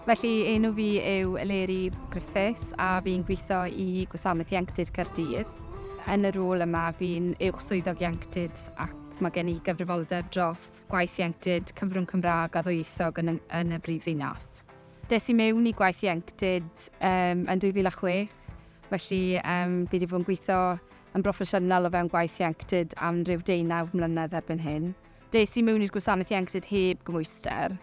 Felly, enw fi yw Eleri Griffiths a fi'n gweithio i Gwasanaeth Ieuenctid Caerdydd. Yn y rôl yma, fi'n uwch swyddog ieuenctid ac mae gen i gyfrifoldeb dros gwaith ieuenctid cyfrwng Cymraeg a ddwyieithog yn, yn y brif ddinas. Des i mewn i gwaith ieuenctid um, yn 2006, felly um, fi wedi bod yn gweithio yn broffesiynol o fewn gwaith ieuenctid am rhyw 19 mlynedd erbyn hyn. Des i mewn i'r gwasanaeth ieuenctid heb gymhwyster.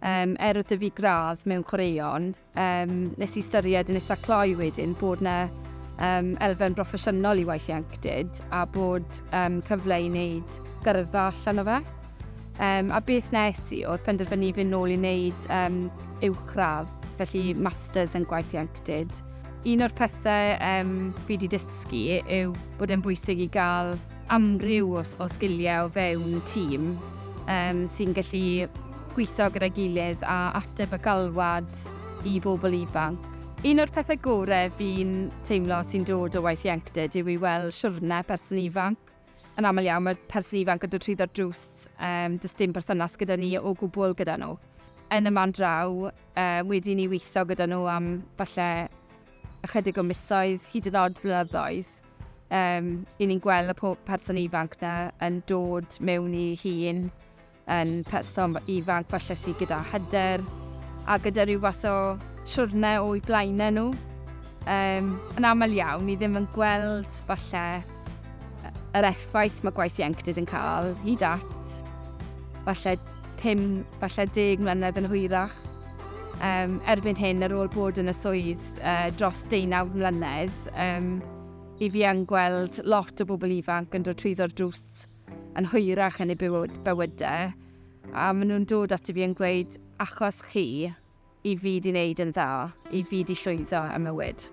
Um, er oedd 'da fi gradd mewn chwaraeon, um, nes i ystyried yn eitha cloi wedyn bod na um, elfen broffesiynol i waith ieuenctid a bod um, cyfle i wneud gyrfa allan o fe. Um, a beth nes i oedd penderfynu fynd nôl i wneud um, uwchradd, felly masters yn gwaith ieuenctid. Un o'r pethau um, fi wedi dysgu yw bod e'n bwysig i gael amryw o, o sgiliau o fewn tîm um, sy'n gallu gweithio gyda'i gilydd a ateb y galwad i bobl ifanc. Un o'r pethau gorau fi'n teimlo sy'n dod o waith ieuenctid yw i weld siwrne person ifanc. Yn aml iawn mae person ifanc yn dod trwyddo'r drws, um, does dim perthynas gyda ni o gwbl gyda nhw. Yn y man draw, uh, wedi ni weithio gyda nhw am falle ychydig o misoedd, hyd yn oed blynyddoedd, um, i ni'n gweld y pob person ifanc na yn dod mewn i hun, yn person ifanc falle sydd gyda hyder a gyda rhyw fath o siwrne o'u blaenau nhw. Um, yn aml iawn, ni ddim yn gweld falle yr effaith mae gwaith ieuenctid yn cael hyd at falle 5, falle 10 mlynedd yn hwyrach. Um, erbyn hyn, ar ôl bod yn y swydd uh, dros 19 mlynedd, um, i fi yn gweld lot o bobl ifanc yn dod trwyddo'r drws yn hwyrach yn eu bywyd, bywydau, a maen nhw'n dod at i fi yn gweud, achos chi, i fi di wneud yn dda, i fi di llwyddo ym mywyd.